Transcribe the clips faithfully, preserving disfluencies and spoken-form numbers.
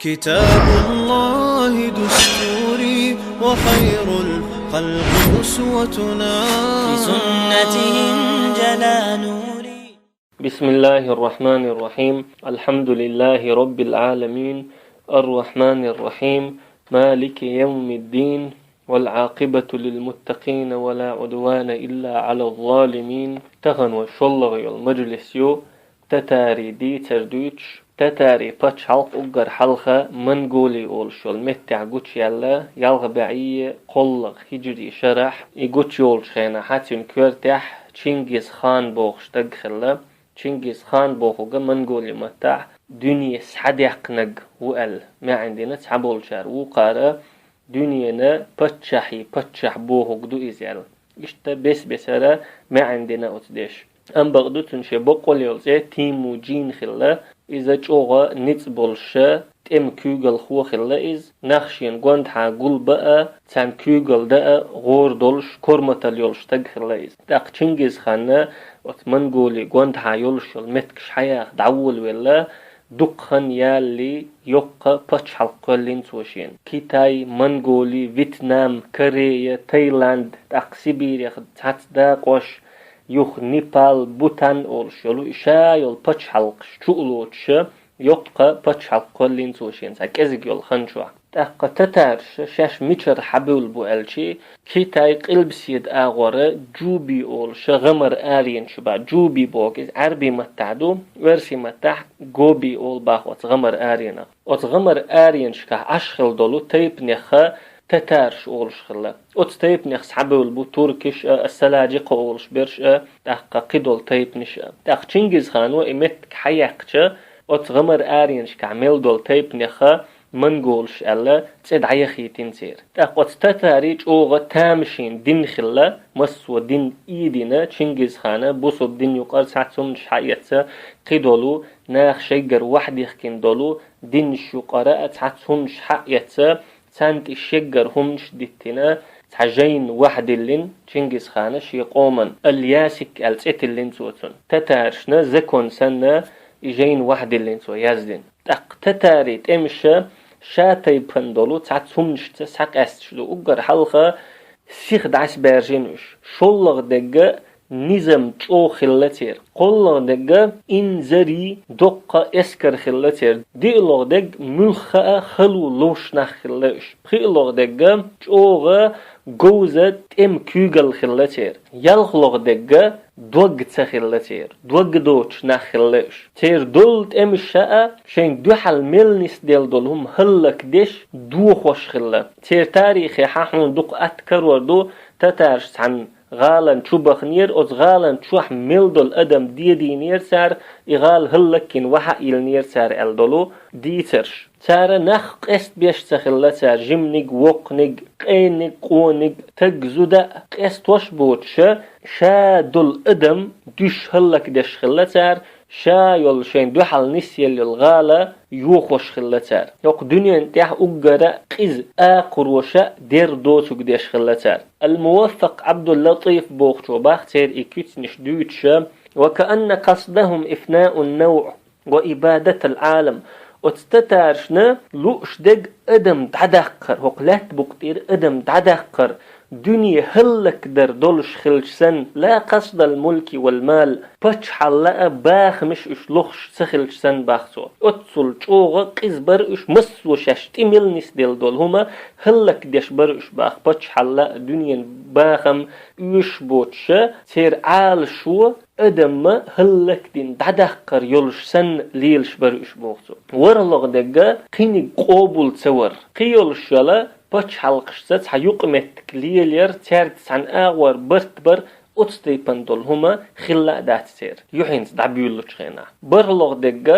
كتاب الله دستوري وخير الخلق أسوتنا. بسنته انجلى نوري. بسم الله الرحمن الرحيم. الحمد لله رب العالمين. الرحمن الرحيم. مالك يوم الدين. والعاقبة للمتقين ولا عدوان إلا على الظالمين. Тахан вай шоллагӀа йола мажлис ю татарий дийцар дуьйцуш, татарий пачхьалкх уггар хьалха Монголи олуш йолу меттехь гучуяьлла, ялх бӀе кхоалгӀа хиджри шарахь. И гучуйолчу хенахь цуьнан коьртехь Чингиз-хан бохуш стаг хилла. Чингиз-хан бохург Монголи маттахь дуьне схьадаьккхинарг ву аьлла маьӀна дина цхьаболчара. Вукхара дуьненан паччахьий паччахь бохург ду иза аьлла. Иштта бес-бесара маьӀна дина оцу дешан. Амма бакъду, цуьнан шен бакъволу йолу цӀе Тимуджин хилла. Иза чӀогӀа ницкъ болуша, тӀеман куьйгалхо хилла иза. Нах шена гондахьа гулбан а, царна куьйгалдан а гӀора долуш, корматалла йолуш стаг хилла иза. ТӀаккха Чингиз-ханна оцу Монголи гондахьа йолуш йолу меттигаш хьаяха дӀаволавелла, дукха хан ялале, йоккха пачхьалкх кхоьллина цо шена. Китай, Монголи, Вьетнам, Корея, Таиланд, тӀаккха Сибирех цхьацца дакъош, юха Непал, Бутан олуш йолу и ша йолу пачхьалкхаш чу а лоцуша, йоккха пачхьалкх кхоьллина цо шена цхьа кӀезиг йолу хан чохь. ТӀаккха татараша шаьш мичара хьабевлла бу аьлчи, Китай къилбаседа агӀора Джуби олуша гӀамар аренаш бахь, Джуби бохург иза Ӏаьрби маттахь ду, оьрси маттахь Гоби олу бахь оцу гӀамар аренах. Оцу гӀамар аренашкахь Ӏаш хилла долу тайпанех татараш олуш хилла. Оцу тайпанех схьабевлла бу туркиш а, ас-саладжикъа олуш берш а, тӀаккха кхидолу тайпанаш а. ТӀаккха Чингиз-хано и меттиг хьаяьккхича, оцу гӀамар аренашкахь мел долу тайпанех монголаш аьлла, цӀе дӀаяхийтина церан. ТӀаккха оцу татарий чӀогӀа тамашийна дин хилла, массо а дин ийдина, Чингиз-хана бусулба дин юкъара цхьацца хӀуманаш хьаэца, кхидолу наха шайгара вахьдихкина долу динаш юкъара а цхьацца хӀуманаш хьаэца, царна тӀе шеггара хӀуманаш диттина, цхьа жайна вахьдиллина Чингиз-хана шен къоман, Аль-Ясик аьлла цӀе тиллина цо цунна. Татарашна закон санна, и жайна вахьдиллина цо яздина. ТӀаккха татарий тӀемаша ша тайпана долу цхьацца хӀуманашца схьакъаьсташ ду. Уггар хьалха сиха дӀасабаьржина уьш. ШоллагӀа дегга низам чӀогӀа хилла церан. КхоаллагӀа дегга инзаре доккха эскар хилла церан. ДиълагӀа дегга муьлхха а хало ловш нах хилла уьш. ПхоьалгӀа дегга чӀогӀа говза тӀеман куьйгалла хилла церан. ЯлхлагӀа дегга дог ца хилла церан. Дог доцуш нах хилла уьш. Церан долу тӀемаша а шайна дуьхьал мел нисделла долу хӀума хӀаллакдеш дохош хилла. Церан тарихехь хьуна дукха атта карор ду, татараш цхьана гӀалана чу баханера, оцу гӀалана чохь мел долу адам дедийнера цара, и гӀала хӀаллакйина вахьа а йиллинера цара аьлла долу дийцарш. Цара нах къестабеш ца хилла цара, жиманиг, воккханиг, къенаниг, къониг, таг, зуда а къестош боцуша, ша долу адам дуьш хӀаллакдеш хилла цара, ша йолу шайн дуьхьал нисъелла йолу гӀала йохош хилла цара. ХӀокху дуьнен тӀехь уггара къиза акхароша дер доцург деш хилла цара. Ал-Муваффакъ Абдул-Латиф бохучо бах церан и куьцнаш дуьйцуша: «وكأن قصدهم إفناء النوع وإبادة العالم». Оцу татарашна лууш дерг адам дӀадаккхар, хӀокху лаьтта букъа тӀера адам дӀадаккхар, дуьне хӀаллакдар долуш хилча санна, لا قصد الملك والمال, пачхьалла а, бахамаш уьш лохуш ца хилча санна, бах цо. Оццул чӀогӀа къиза бара уьш, массо а шаьш тӀе мел нисделла долу хӀума хӀаллакдеш бара уьш, бах, пачхьалла а, дуьненан бахам оьшуш боцуша, церан Ӏалашо адамма хӀаллакдина дӀадаккхар йолуш санна лелаш бара уьш, боху цо. ВорхӀалгӀа дерг кхиниг къобал ца вар. Кхин йолуш йола пачхьалкхашца цхьа юкъаметтиг лелаяр, цаьрца цхьана агӀор барт бар, оцу тайпана долу хӀума хилла а дац церан, юьхьанца дӀабуьйлучу хенахь. БархӀалгӀа дерг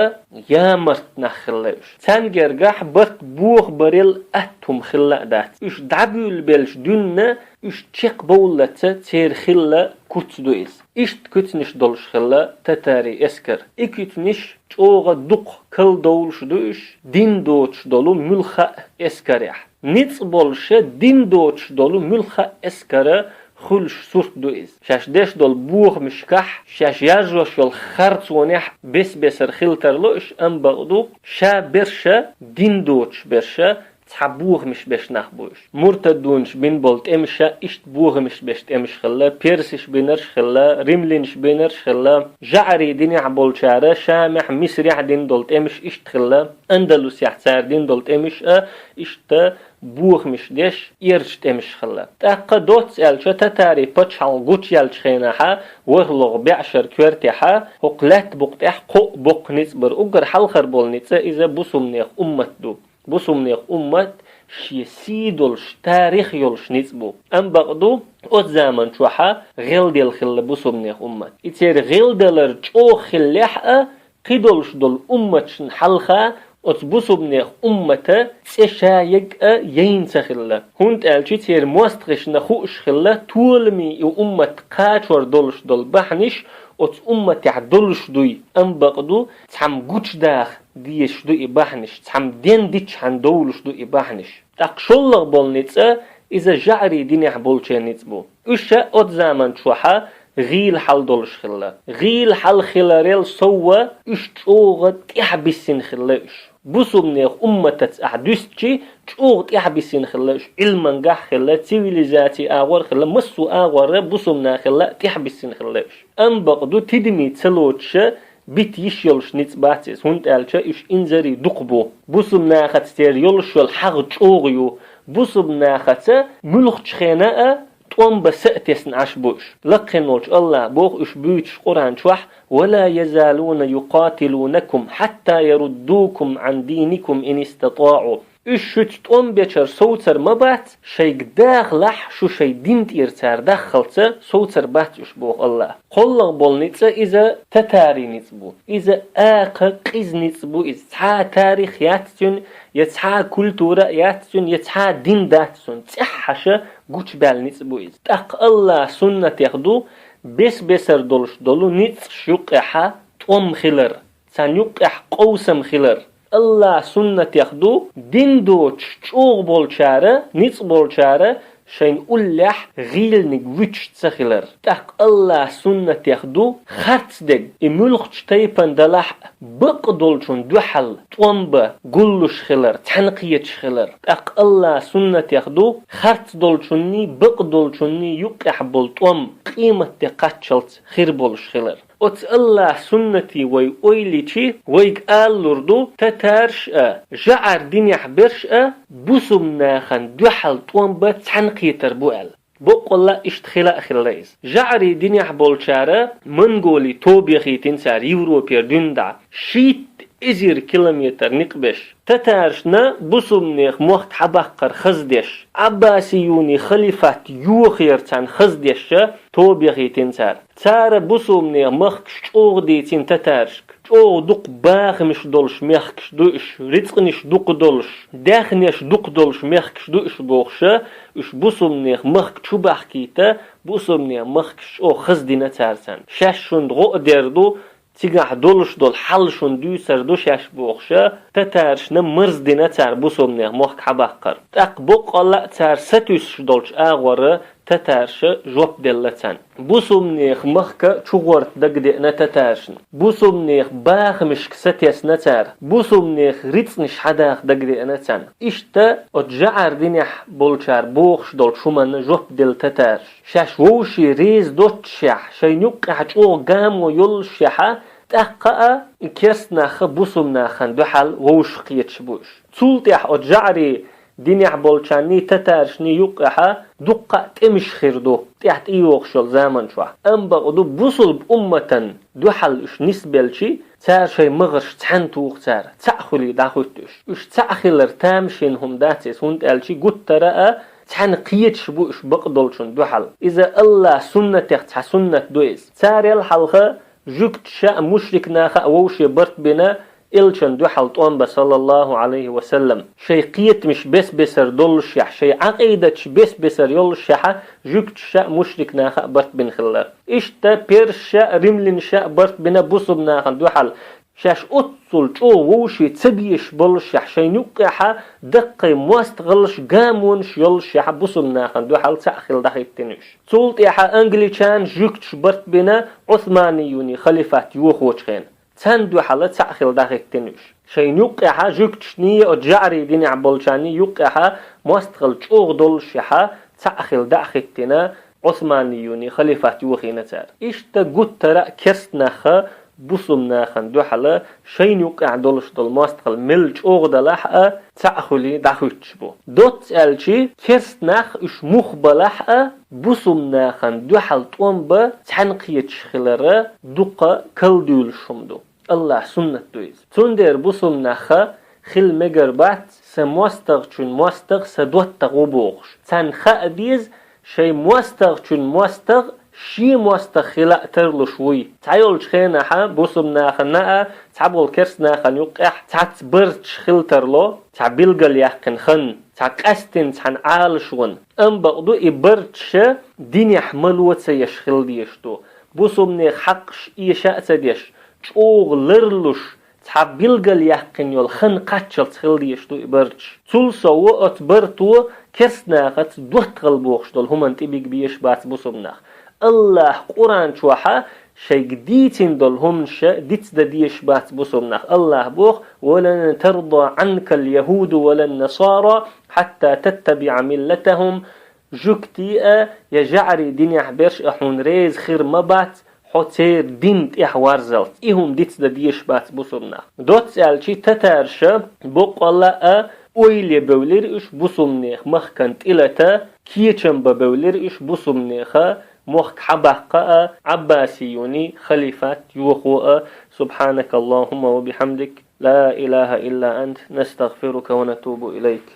ямарт нах хилла уьш. Царна гергахь барт бохабарал атта хӀума хилла а дац. Уьш дӀабуьйлабелча дуьнна уьш чекхбовллаца церан хилла куц ду иза. Иштта куьцнаш долуш хилла татарий эскар. И куьцнаш чӀогӀа дукха калдовлуш ду уьш дин доцуш долу муьлхха а эскарехь. Ницкъ болуша дин доцуш долу муьлхха а эскара хуьлуш сурт ду иза. Шаьш деш долу бохамашкахь, шаьш яржош йолу харцонехь бес-бесара хила тарло уьш, амма бакъду, ша берш а, дин доцуш берш а, цхьа бохамаш беш нах бу уьш. Муртаддонаш бина болу тӀемаш а иштта бохамаш беш тӀемаш хилла, персаш бинарш хилла, римлянаш бинарш хилла, жаӀарийн динехь болчара Шамехь, Мисрехь дина долу тӀемаш иштта хилла, Андалусехь цара дина долу тӀемаш а иштта бохамаш деш, эрча тӀемаш хилла. ТӀаккха доцца аьлча, татарийн пачхьалкх гучуяьллачу хенахьа, ворхӀалгӀа бӀешеран коьртехьа, хӀокху лаьттан букъа тӀехь кхоъ боккха ницкъ бара. Уггар хьалхара болу ницкъ иза бусалба нехан уммат ду. Бусалба нехан уммат шен сий долуш, тарих йолуш ницкъ бу. Амма бакъду, оцу заман чохьа гӀелделла хилла бусалба нехан уммат. И церан гӀелдалар чӀогӀа хиллехь а, кхидолуш долу умматашна хьалха оцу бусалба нехан уммата цӀе ша ерг а яйна ца хилла. ХӀунда аьлча церан мостагӀашна хууш хилла, толаман и уммат кхачор долуш долу бахьанаш оцу умматехь долуш дуй, амма бакъду, цхьамма гучудаха дезаш ду и бахьанаш, цхьамма ден дичхьана довлуш ду и бахьанаш. ТӀаккха шоллагӀа болу ницкъ иза жаӀарийн динехь болчеран ницкъ бу. Уьш а оцу заман чохьа гӀийла хьал долуш хилла. ГӀийла хьал хиларел совгӀа уьш чӀогӀа тӀаьхьабиссина хилла уьш. Бусалба нехан умматаца ахь дуьстичи, чӀогӀа тӀаьхьабиссина хилла уьш, Ӏилмангахь хилла, цивилизацин агӀор хилла, массо а агӀорра бусалба нахал а тӀаьхьабиссина хилла уьш. Амма бакъду, тидаме ца лоцуша бита йиш йолуш ницкъ бац иза, хӀунда аьлча уьш инзаре дукха бу. Бусалба нахаца церан йолуш йолу хьагӀ чӀогӀа ю. Бусалба нахаца муьлххачу хенахь а тӀом бан са а тесна Ӏаш бу уьш. Лакхе волчу АллахӀа боху уьш буьйцуш Къуръан чохь: «Ва ла язалуна юкъатилунакум хьатта яруддукум Ӏан диникум ин истатаӀу». Уьш шуьца тӀом бечара совцар ма бац, шайга дахалахь, шу шайн дин тӀера цара даххалца совцар бац уьш, боху АллахӀа. КхоалгӀа болу ницкъ иза татарийн ницкъ бу. Иза акха къиза ницкъ бу иза. Цхьа а тарих яц цуьнан, я цхьа а культура а яц цуьнан, я цхьа а дин дац цуьнан. ЦӀеххьаша гучубаьлла ницкъ бу иза. ТӀаккха АллахӀан суннатех ду бес-бесара долуш долу ницкъаш юккъехьа тӀом хилар, царна юккъехь къовсам хилар. АллахӀан суннатех ду дин доцуш чӀогӀа болчара, ницкъ болчара шайн уллехь гӀийланиг вуьтуш ца хилар. ТӀаккха АллахӀан суннатех ду харц дерг, и муьлххачу тайпана далахь а, бакъдолчунна дуьхьал тӀом бан гуллуш хилар, цхьаьна кхеташ хилар. ТӀаккха АллахӀан суннатех ду харц долчунний, бакъдолчунний юккъехь болу тӀом къематде кхаччалц хир болуш хилар. Оцу АллахӀан суннате вай ойла йичи, вайга алалур ду, татарш а, жаӀар динехь берш а бусалба нахана дуьхьал тӀом бан цхьаьна кхетар бу аьлла. Боккъалла иштта хила а хилла иза. ЖаӀарийн динехь болчара монголий тоба яхийтина цара Европера дуьйна дӀа, шийтта эзар километр никъ беш. Татаршна бусалба нехан мохк хьабаккхар хаза деш, Ӏаббасиюний халифат йохаяр царна хаза деш тоба яхийтина цара. Цара бусалба нехан махкаш чӀогӀа дийцина татаршка. ЧӀогӀа дукха бахамаш долуш мехкаш ду уьш, рицкъанаш дукха долуш, даьхнеш дукха долуш мехкаш ду уьш бохуша, уьш бусалба нехан махка чу бахкийта, бусалба нехан махкаш чӀогӀа хаза дина цара царна. Шаьш шуна гӀо а дер ду, цигахь долуш долу хьал шуна дуьйцур ду шаьш бохуша, татаршна марздина цара бусалба нехан мохк хьабаккхар. ТӀаккха боккъалла а цара сатуьйсуш долчу агӀора татарша жоп делла царна. Бусалба нехан махка чугӀорта дагадеана татаршна. Бусалба нехан бахамашка сатесна цара. Бусалба нехан рицкъанаш хьадаха дагадеана царна. Иштта оцу жаӀар динехь болчара бохуш долчу хӀуманна жоп делла татарша. Шаьш вовшийн реза доццушехь, шайна юккъехь чӀогӀа гамо йоллушехьа, тӀаккха а и керста нахха бусалба нахана дуьхьал вовшах кхеташ бу уьш. Цул тӀаьхьа оцу жаӀарийн динехь болчарний, татаршний юккъехьа дуккха а тӀемаш хир ду, тӀаьхьа тӀейогӀуш йолу заман чохь. Амма бакъду бусалба умматан дуьхьал уьш нисбелчи, цара шайн магӀарш цхьаьна туху цара, цхьаъ хуьлий дӀахуьтту уьш. Уьш цхьаъ хилар тамашийна хӀума дац иза, хӀунда аьлчи гуттара а цхьаьна кхеташ бу уьш бакъдолчунна дуьхьал. Иза АллахӀан суннатех цхьа суннат ду иза. Царел хьалха жуьгташа а, мушрик наха а вовше барт бина, Элчан дуьхьал тӀом бан, саллаллаху Ӏалайхи ва саллам. Шайн кхетамаш бес-бесар доллушехь, шайн Ӏакъидаташ бес-бесар йоллушехьа, жуьгташа а, мушрик наха а барт бина хилла. Иштта персаша а, римлянша а барт бина бусалба нахана дуьхьал. Шаьш оццул чӀогӀа вовший ца безаш боллашехь, шайна юккъехьа даккхий моастагӀалаш, гамонаш йоллашехьа, бусулба нахана дуьхьал цхьаъ хила дӀахӀиттина уьш. Цул тӀаьхьа англичан жуьгташ барт бина Ӏусманиюний халифат йохочу хенахь, царна дуьхьала цхьаъ хила дӀахӀиттина уьш. Шайна юккъехьа жуьгташний, оцу жаӀарий динехь болчарний юккъехьа моастагӀал чӀогӀа доллашехьа, цхьаъ хила дӀахӀиттина, Ӏусманиюний халифат йохийна цара. Иштта гуттара а керста нахха бусулба нахана дуьхьала шайна юккъехь долуш долу моастагӀал мел чӀогӀа далахь а, цхьаъ хуьлий дӀахӀуьттуш бу. Доцца аьлчи, керста нах уьш мух балахь а, бусулба нахана дуьхьал тӀом бан цхьаьна кхеташ хилар дуккха калдуьйлуш хӀума ду. Аллахьан суннат ду иза. Цундела бусулба нахха хила мегар бац, сан моастагӀчун моастагӀа сан доттагӀа ву бохуш. Царна хаа деза, шайн моастагӀчун моастагӀа шен моастагӀа хила а тарлуш вуй. Цхьайолчу хенахьа бусулба нахана а, цхьаболу керста нахана юккъехь цхьацца барташ хила тарло, цхьа билгалъяьккхина хан, цхьа къаьстина цхьаьна Ӏалашван. Амма бакъду, и барташ динехь мало ца еш хила дезаш ду. Бусулба нехан хьакъаш эша а ца деш, чӀогӀа ларлуш, цхьа билгалъяьккхина йолу хан кхаччалц хила дезаш ду и барташ. Цул сов оцу барто керста нахаца доттагӀал бохуш долу хӀуманна тӀе бига безаш бац бусулба нах. Аллахьа Къуръан чохьа шайга дийцина долу хӀуманаш дицдан дезаш бац бусулба нах. Аллахьа боху: «Ва лан тарда Ӏанкал яхӀуду ва лан насара хьатта таттабиӀа миллатахӀум». Жуьгтий а, я жаӀарий динехь берш а хьуна реза хир ма бац, хьо церан дин тӀехь варзалц. И хӀума дицдан дезаш бац бусулба нах. Доцца аьлчи, татарша боккъалла а ойла бевлира уьш бусулба нехан махкана тӀелата, кечам бан бевлира уьш бусулба нехан мохк хьабаккха а, Ӏаббасиюний халифат йохо а. سبحانك اللهم وبحمدك، لا إله إلا أنت، نستغفرك ونتوب إليك.